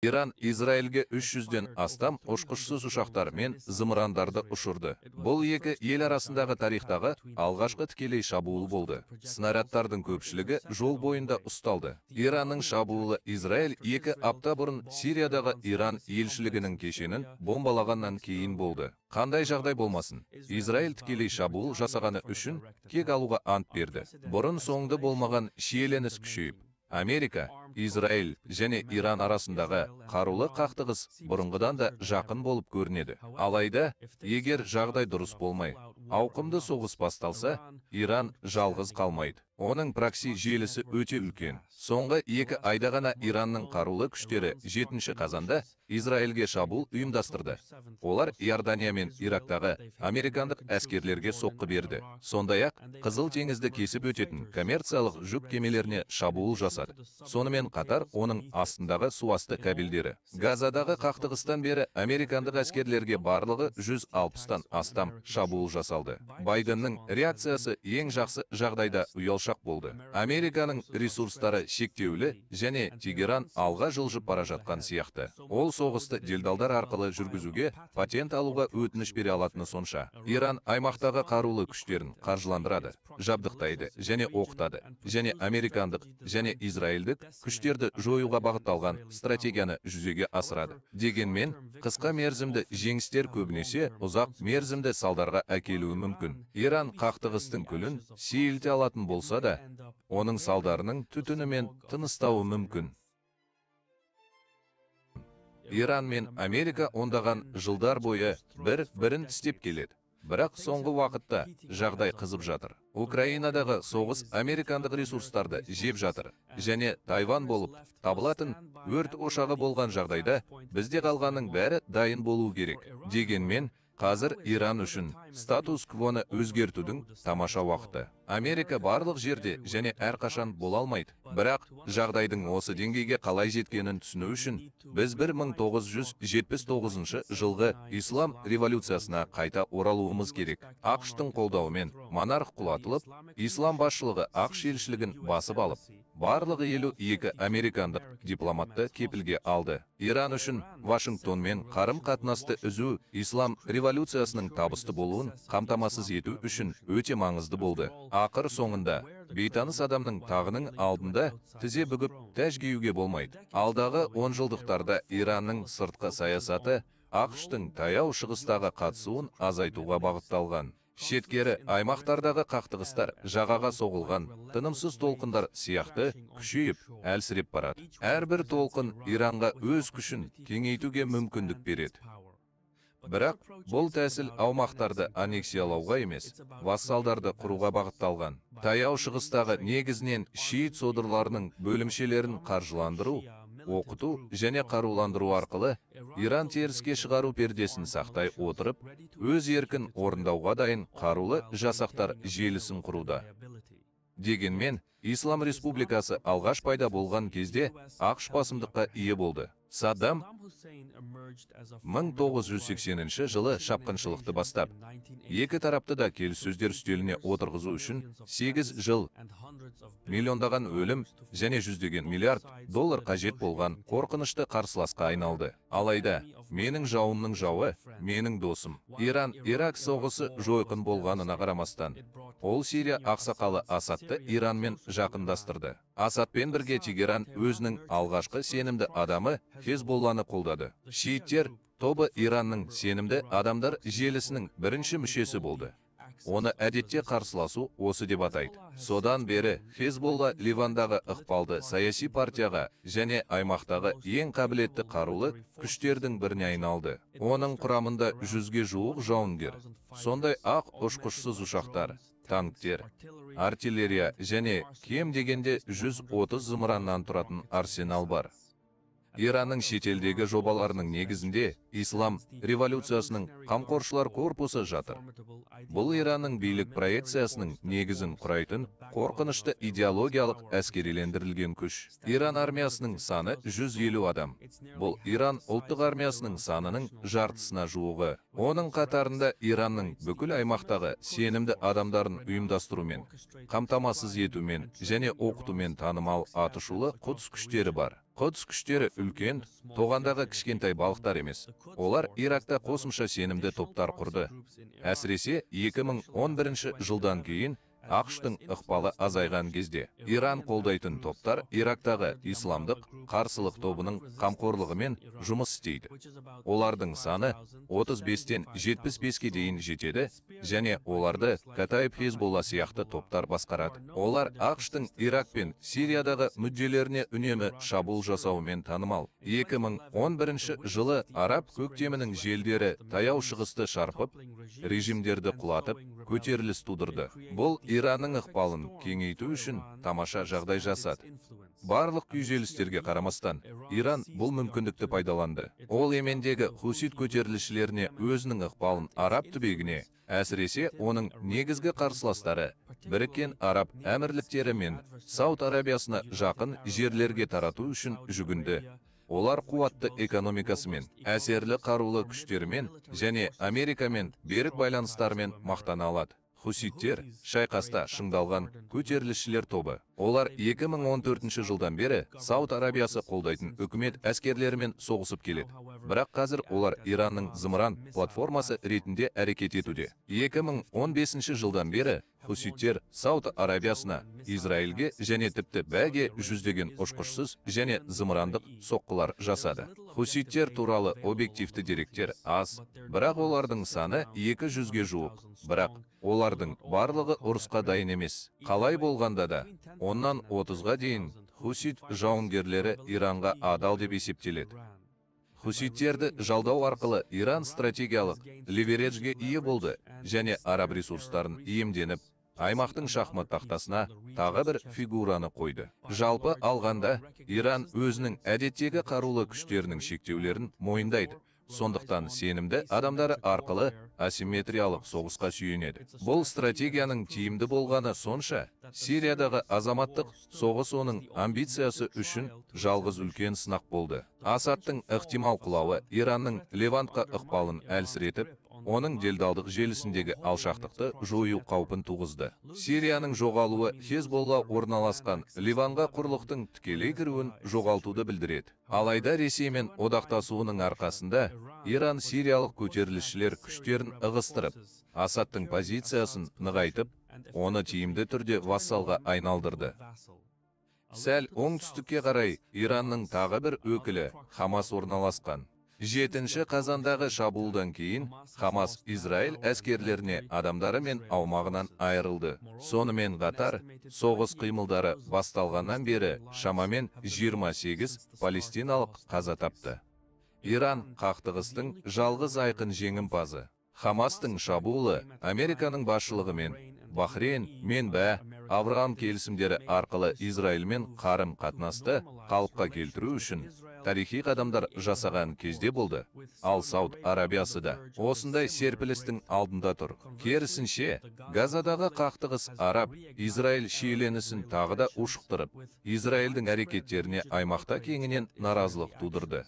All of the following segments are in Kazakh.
Иран Израильге 300-ден астам ұшқышсыз ұшақтар мен зымырандарды ұшырды. Бұл екі ел арасындағы тарихтағы алғашқы тікелей шабуыл болды. Снарядтардың көпшілігі жол бойында ұсталды. Иранның шабуылы Израиль 2 апта бұрын Сириядағы Иран елшілігінің кешенін бомбалағаннан кейін болды. Қандай жағдай болмасын, Израиль тікелей шабуыл жасағаны үшін кек алуға ант берді. Бұрын соңды болмаған шиеленіс күшейіп, Америка, Израиль және Иран арасындағы қарулы қақтығыс бұрынғыдан да жақын болып көрінеді. Алайда, егер жағдай дұрыс болмай, ауқымды соғыс басталса, Иран жалғыз қалмайды. Оның прокси желісі өте үлкен. Соңғы 2 айда ғана Иранның қарулы күштері 7 қазанда Израильге шабуыл ұйымдастырды. Олар Иордания мен Ирактағы американдық әскерлерге соққы берді. Сондай-ақ, Қызыл теңізді кесіп өтетін коммерциялық жүк кемелеріне шабуыл жасады. Сонымен қатар оның астындағы суасты кабельдері. Газадағы қақтығыстан бері американдық әскерлерге барлығы 160-тан астам шабуыл жасалды. Байденнің реакциясы ең жақсы жағдайда ұялшақ болды. Американың ресурстары шектеулі және Тегеран алға жылжып бара жатқан сияқты. Ол соғысты делдалдар арқылы жүргізуге патент алуға өтініш бере алатыны сонша. Иран аймақтағы қарулы күштерін қаржыландырады, жабдықтайды және оқытады және американдық және израильдік күштерді жоюға бағытталған стратегияны жүзеге асырады. Дегенмен, қысқа мерзімді жеңістер көбінесе ұзақ мерзімді салдарға әкелуі мүмкін. Иран қақтығыстың күлін сейілте алатын болса да, оның салдарының түтінімен тыныстауы мүмкін. Иран мен Америка ондаған жылдар бойы бір бірін тістеп келеді. Бірақ соңғы уақытта жағдай қызып жатыр. Украинадағы соғыс американдық ресурстарды жеп жатыр және Тайван болып табылатын өрт ошағы болған жағдайда бізде қалғанның бәрі дайын болу керек. Дегенмен, қазір Иран үшін статус-квоны өзгертудің тамаша уақыты. Америка барлық жерде және әрқашан бола алмайды. Бірақ жағдайдың осы деңгейге қалай жеткенін түсіну үшін біз 1979 жылғы ислам революциясына қайта оралуымыз керек. АҚШ-тың қолдауымен монарх құлатылып, ислам басшылығы АҚШ елшілігін басып алып, барлығы 52 американдық дипломатты кепілге алды. Иран үшін Вашингтонмен қарым-қатынасты үзу ислам революциясының табысты болуын қамтамасыз ету үшін өте маңызды болды. Ақыр соңында бейтаныс адамның тағының алдында тізе бүгіп, тәж киюге болмайды. Алдағы онжылдықтарда Иранның сыртқы саясаты АҚШ-тың Таяу Шығыстағы қатысуын азайтуға бағытталған. Шеткері аймақтардағы қақтығыстар жағаға соғылған тынымсыз толқындар сияқты күшейіп, әлсіреп барады. Әрбір толқын Иранға өз күшін кеңейтуге мүмкіндік береді. Бірақ бұл тәсіл аумақтарды аннексиялауға емес, вассалдарды құруға бағытталған. Таяу Шығыстағы негізінен шиит содырларының бөлімшелерін қаржыландыру, оқыту және қаруландыру арқылы Иран теріске шығару пердесін сақтай отырып, өз еркін орындауға дайын қарулы жасақтар желісін құруда. Дегенмен, Ислам Республикасы алғаш пайда болған кезде АҚШ басымдыққа ие болды. Саддам 1980 жылы шапқыншылықты бастап, екі тарапты да келіссөздер үстеліне отырғызу үшін 8 жыл, миллиондаған өлім және жүздеген миллиард доллар қажет болған қорқынышты қарсыласқа айналды. Алайда, менің жауымның жауы — менің досым. Иран Ирак соғысы жойқын болғанына қарамастан, ол Сирия ақсақалы Асадты Иранмен жақындастырды. Асадпен бірге Тегеран өзінің алғашқы сенімді адамы Хезболланы қолдады. Шииттер тобы Иранның сенімді адамдар желісінің бірінші мүшесі болды. Оны әдетте қарсыласу осы деп атайды. Содан бері Хезболла Ливандағы ықпалды саяси партияға және аймақтағы ең қабілетті қарулы күштердің біріне айналды. Оның құрамында 100-ге жуық жауынгер, сондай ақ ұшқышсыз ұшақтар, танктер, артиллерия және кем дегенде 130 зымыраннан тұратын арсенал бар. Иранның шетелдегі жобаларының негізінде Ислам революциясының қамқоршылар корпусы жатыр. Бұл Иранның билік проекциясының негізін құрайтын қорқынышты идеологиялық әскерилендірілген күш. Иран армиясының саны 150 адам. Бұл Иран ұлттық армиясының санының жартысына жуығы. Оның қатарында Иранның бүкіл аймақтағы сенімді адамдарын ұйымдастырумен, қамтамасыз етумен және оқытумен танымал атышулы Құдс күштері бар. Құдс күштері үлкен, тоғандағы кішкентай балықтар емес. Олар Иракта қосымша сенімді топтар құрды. Әсіресе 2011 жылдан кейін АҚШ-тың ықпалы азайған кезде Иран қолдайтын топтар Ирактағы исламдық қарсылық тобының қамқорлығымен жұмыс істейді. Олардың саны 35-тен 75-ке дейін жетеді және оларды Катаиб Хезболла сияқты топтар басқарады. Олар АҚШ-тың Ирак пен Сириядағы мүдделеріне үнемі шабуыл жасауымен танымал. 2011 жылы араб көктемінің желдері Таяу Шығысты шарпып, режимдерді құлатып, көтеріліс тудырды. Бұл Иранның ықпалын кеңейту үшін тамаша жағдай жасады. Барлық күйзелістерге қарамастан, Иран бұл мүмкіндікті пайдаланды. Ол Йемендегі хусит көтерілісшілеріне өзінің ықпалын араб түбегіне, әсіресе оның негізгі қарсыластары, Біріккен Араб Әмірліктері мен Сауд Арабиясына жақын жерлерге тарату үшін жүгінді. Олар қуатты экономикасымен, әсерлі қарулы күштерімен және Америкамен берік байланыстарымен мақтана алады. Хуситтер шайқаста шыңдалған көтерілісшілер тобы. Олар 2014 жылдан бері Сауд Арабиясы қолдайтын үкімет әскерлерімен соғысып келеді. Бірақ қазір олар Иранның зымыран платформасы ретінде әрекет етуде. 2015 жылдан бері хуситтер Сауд Арабиясына, Израильге және тіпті БӘ-ге жүздеген ұшқышсыз және зымырандық соққылар жасады. Хуситтер туралы объективті деректер аз, бірақ олардың саны 200-ге жуық. Бірақ олардың барлығы ұрысқа дайын емес. Қалай болғанда да, оннан 30-ға дейін хусит жауынгерлері Иранға адал деп есептеледі. Хуситтерді жалдау арқылы Иран стратегиялық левереджге ие болды және араб ресурстарын иемденіп, аймақтың шахмат тақтасына тағы бір фигураны қойды. Жалпы алғанда, Иран өзінің әдеттегі қарулы күштерінің шектеулерін мойындайды. Сондықтан сенімді адамдары арқылы асимметриялық соғысқа сүйенеді. Бұл стратегияның тиімді болғаны сонша, Сириядағы азаматтық соғыс оның амбициясы үшін жалғыз үлкен сынақ болды. Асадтың ықтимал құлауы Иранның Левантқа ықпалын әлсіретіп, оның делдалдық желісіндегі алшақтықты жою қаупін туғызды. Сирияның жоғалуы Хезболла орналасқан Ливанға құрлықтың тікелей кіруін жоғалтуды білдіреді. Алайда Ресеймен одақтасуының арқасында Иран сириялық көтерілісшілер күштерін ығыстырып, Асадтың позициясын нығайтып, оны тиімді түрде вассалға айналдырды. Сәл оңтүстікке қарай Иранның тағы бір өкілі Хамас орналасқан. 7 қазандағы шабуылдан кейін Хамас Израиль әскерлеріне адамдары мен аумағынан айырылды. Сонымен қатар, соғыс қимылдары басталғаннан бері шамамен 28 палестиналық қаза тапты. Иран қақтығыстың жалғыз айқын жеңімпазы. Хамастың шабуылы Американың басшылығымен Бахрейн мен БӘ Авраам келісімдері арқылы Израильмен қарым-қатынасты қалыпқа келтіру үшін тарихи қадамдар жасаған кезде болды. Ал Сауд Арабиясы да осындай серпілістің алдында тұр. Керісінше, Газадағы қақтығыс араб Израиль шиеленісін тағы да ушықтырып, Израильдің әрекеттеріне аймақта кеңінен наразылық тудырды.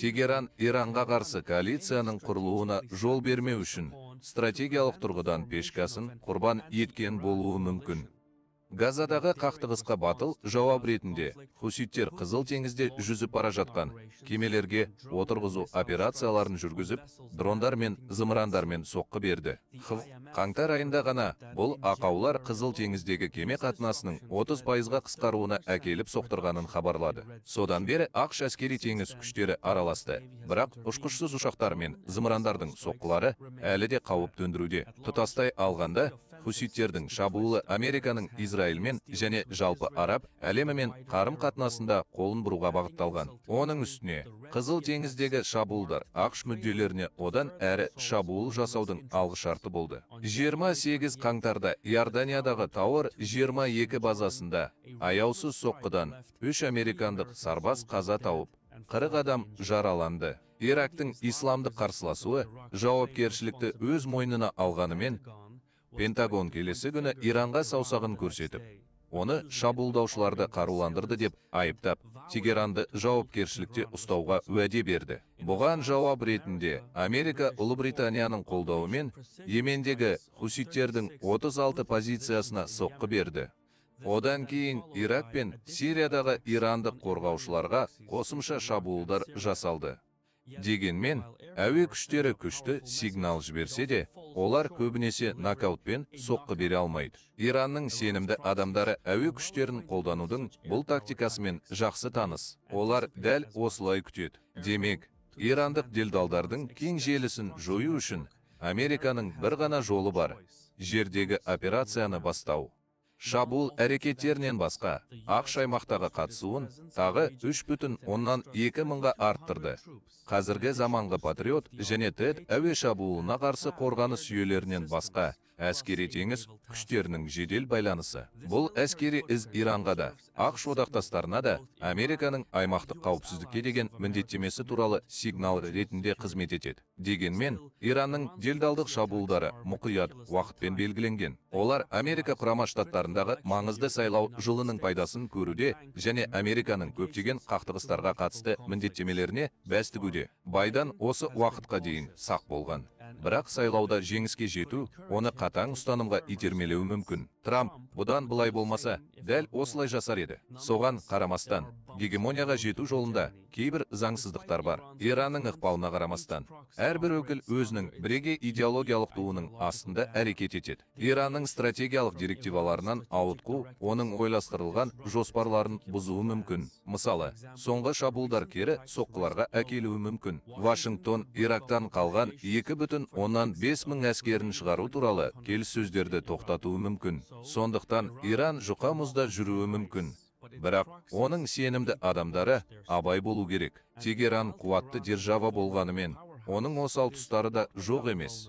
Тегеран Иранға қарсы коалицияның құрылуына жол бермеу үшін стратегиялық тұрғыдан пешкасын құрбан еткен болуы мүмкін. Газадағы қақтығысқа батыл жауап ретінде хуситтер Қызыл теңізде жүзіп бара жатқан кемелерге отырғызу операцияларын жүргізіп, дрондар мен зымырандармен соққы берді. Қаңтар айында ғана бұл ақаулар Қызыл теңіздегі кеме қатынасының 30%-ға қысқаруына әкеліп соқтырғанын хабарлады. Содан бері АҚШ әскери теңіз күштері араласты, бірақ ұшқышсыз ұшақтар мен зымырандардың соққылары әлі де қауіп төндіруде. Тұтастай алғанда, хуситтердің шабуылы Американың Израильмен және жалпы араб әлемімен қарым-қатынасында қолын бұруға бағытталған. Оның үстіне, Қызыл теңіздегі шабуылдар АҚШ мүдделеріне одан әрі шабуыл жасаудың алғышарты болды. 28 қаңтарда Иорданиядағы Тауэр 22 базасында аяусыз соққыдан 3 американдық сарбаз қаза тауып, 40 адам жараланды. Ирактың исламдық қарсыласуы жауапкершілікті өз мойнына алғанымен, Пентагон келесі күні Иранға саусағын көрсетіп, оны шабуылдаушыларды қаруландырды деп айыптап, Тегеранды жауапкершілікте ұстауға уәде берді. Бұған жауап ретінде Америка Ұлыбританияның қолдауымен Йемендегі хуситтердің 36 позициясына соққы берді. Одан кейін Ирак пен Сириядағы ирандық қорғаушыларға қосымша шабуылдар жасалды. Дегенмен, әуе күштері күшті сигнал жіберсе де, олар көбінесе нокаутпен соққы бере алмайды. Иранның сенімді адамдары әуе күштерін қолданудың бұл тактикасымен жақсы таныс. Олар дәл осылай күтеді. Демек, ирандық делдалдардың кең желісін жою үшін Американың бір ғана жолы бар – жердегі операцияны бастау. Шабуыл әрекеттерінен басқа, АҚШ аймақтағы қатысуын тағы 3,2 мыңға арттырды. Қазіргі заманғы Патриот және THAAD әуе шабуылына қарсы қорғаныс жүйелерінен басқа, әскери теңіз күштерінің жедел байланысы. Бұл әскери із Иранға да, АҚШ одақтастарына да Американың аймақтық қауіпсіздікке деген міндеттемесі туралы сигнал ретінде қызмет етеді. Дегенмен, Иранның делдалдық шабуылдары мұқият уақытпен белгіленген. Олар Америка Құрама Штаттарындағы маңызды сайлау жылының пайдасын көруде және Американың көптеген қақтығыстарға қатысты міндеттемелеріне бәс тігуде. Байден осы уақытқа дейін сақ болған. Бірақ сайлауда жеңіске жету оны қатаң ұстанымға итермелеуі мүмкін. Трамп бұдан былай болмаса, дәл осылай жасар еді. Соған қарамастан, гегемонияға жету жолында кейбір заңсыздықтар бар. Иранның ықпалына қарамастан, әрбір өкіл өзінің бірегей идеологиялық туының астында әрекет етеді. Иранның стратегиялық директиваларынан ауытқу оның ойластырылған жоспарларын бұзуы мүмкін. Мысалы, соңғы шабуылдар кері соққыларға әкелуі мүмкін. Вашингтон Ирактан қалған 2,5 мың әскерін шығару туралы келіссөздерді тоқтатуы мүмкін. Сондықтан Иран жұқа мұзда жүруі мүмкін. Бірақ оның сенімді адамдары абай болу керек. Тегеран қуатты держава болғанымен, оның осал тұстары да жоқ емес.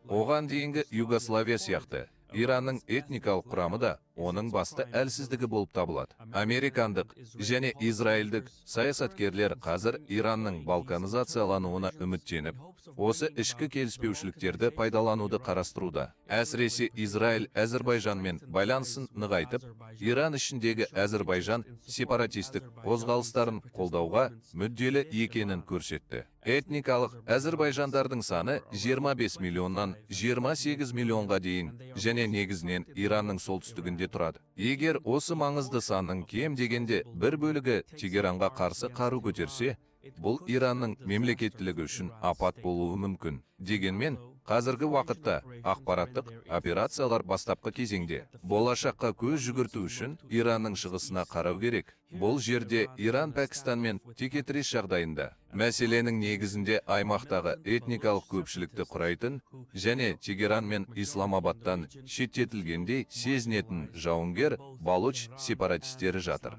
Оған дейінгі Югославия сияқты, Иранның этникалық құрамы да оның басты әлсіздігі болып табылады. Американдық және израильдік саясаткерлер қазір Иранның балканизациялануына үміттеніп, осы ішкі келіспеушіліктерді пайдалануды қарастыруда. Әсіресе Израиль Әзірбайжанмен байланысын нығайтып, Иран ішіндегі Әзірбайжан сепаратистік қозғалыстарын қолдауға мүдделі екенін көрсетті. Этникалық әзірбайжандардың саны 25 миллионнан 28 миллионға дейін және негізінен Иранның солтүстігінде тұрады. Егер осы маңызды санның кем дегенде бір бөлігі Тегеранға қарсы қару көтерсе, бұл Иранның мемлекеттілігі үшін апат болуы мүмкін. Дегенмен, қазіргі уақытта ақпараттық операциялар бастапқы кезеңде. Болашаққа көз жүгірту үшін Иранның шығысына қарау керек. Бұл жерде Иран Пәкістанмен текетірес жағдайында. Мәселенің негізінде аймақтағы этникалық көпшілікті құрайтын және Тегеран мен Исламабадтан шеттетілгендей сезінетін жауынгер балуч сепаратистері жатыр.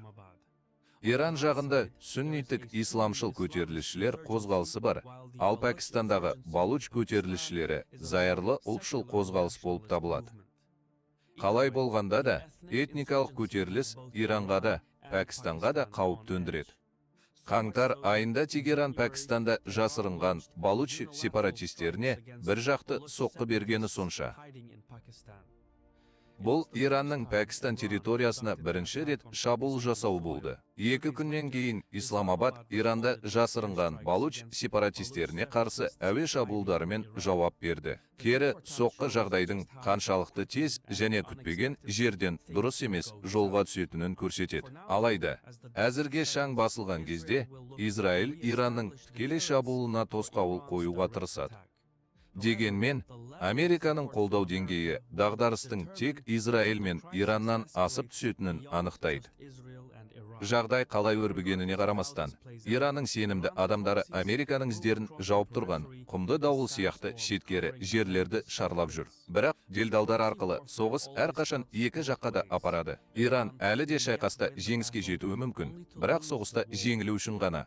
Иран жағында сүнниттік исламшыл көтерілісшілер қозғалысы бар, ал Пәкістандағы балуч көтерілісшілері зайырлы ұлтшыл қозғалыс болып табылады. Қалай болғанда да, этникалық көтеріліс Иранға да, Пәкістанға да қауіп төндіреді. Қаңтар айында Тегеран Пәкістанда жасырынған балуч сепаратистеріне бір жақты соққы бергені сонша. Бұл Иранның Пәкістан территориясына бірінші рет шабуыл жасау болды. 2 күннен кейін Исламабад Иранда жасырынған балуч сепаратистеріне қарсы әуе шабуылдарымен жауап берді. Кері соққы жағдайдың қаншалықты тез және күтпеген жерден дұрыс емес жолға түсетінін көрсетеді. Алайда, әзірге шаң басылған кезде Израиль Иранның тікелей шабуылына тосқауыл қоюға тырысады. Дегенмен, Американың қолдау деңгейі дағдарыстың тек Израиль мен Ираннан асып түсетінін анықтайды. Жағдай қалай өрбігеніне қарамастан, Иранның сенімді адамдары Американың іздерін жауып тұрған құмды дауыл сияқты шеткері жерлерді шарлап жүр. Бірақ делдалдар арқылы соғыс әрқашан екі жаққа да апарады. Иран әлі де шайқаста жеңіске жетуі мүмкін, бірақ соғыста жеңілу үшін ғана.